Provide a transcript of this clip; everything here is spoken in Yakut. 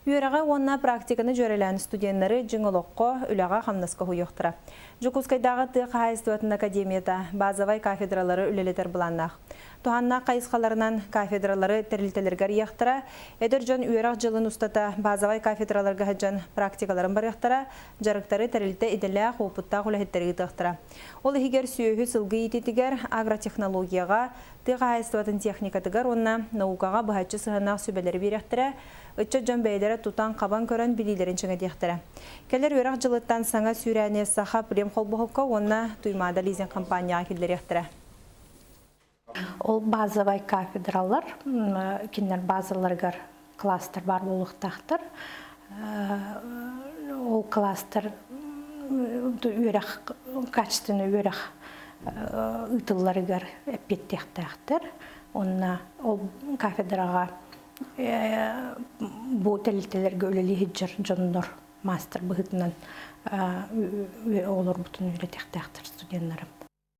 Үөрэҕи уонна практиканы дьүөрэлээн студеннары дьиҥ олоххо, үлэҕэ-хамнаска уһуйуохтара. Дьокуускайдааҕы тыа хаһаайыстыбатын академията базовай кафедралары үлэлэтэр былааннаах. Туһааннаах хайысхаларынан кафедралары тэрилтэлэргэ арыйыахтара, эдэр дьон үөрэх дьылын устата базовай кафедраларга сылдьан практикаларын барыахтара, дьарыктары тэрилтэ идэлээх, уопуттаах үлэһиттэри ыытыахтара. Ол иһигэр сүөһү, сылгы иитиитигэр, агротехнологияҕа, тыа хаһаайыстыбатын техникатыгар уонна наукаҕа быһаччы сыһыаннаах сүбэлэри биэриэхтэрэ, ыччат дьон бэйэлэрэ тутан-хабан көрөн билиилэрин чиҥэтиэхтэрэ. Кэлэр үөрэх дьылыттан саҥа сүүрээни Саха племхолбоһукка уонна Туймаада лизинг компанияҕа киллэриэхтэрэ. Ол базовай кафедралар, кинилэр базаларыгар кластер баар буолуохтаахтар. Ол кластер үөрэх, качественный үөрэх ыытылларыгар эппиэттиэхтээхтэр. Онно ол кафедраҕа бу тэрилтэлэргэ үлэлии сылдьар дьоннор маастар быһыытынан оҕолорбутун үөрэтиэхтээхтэр студеннары.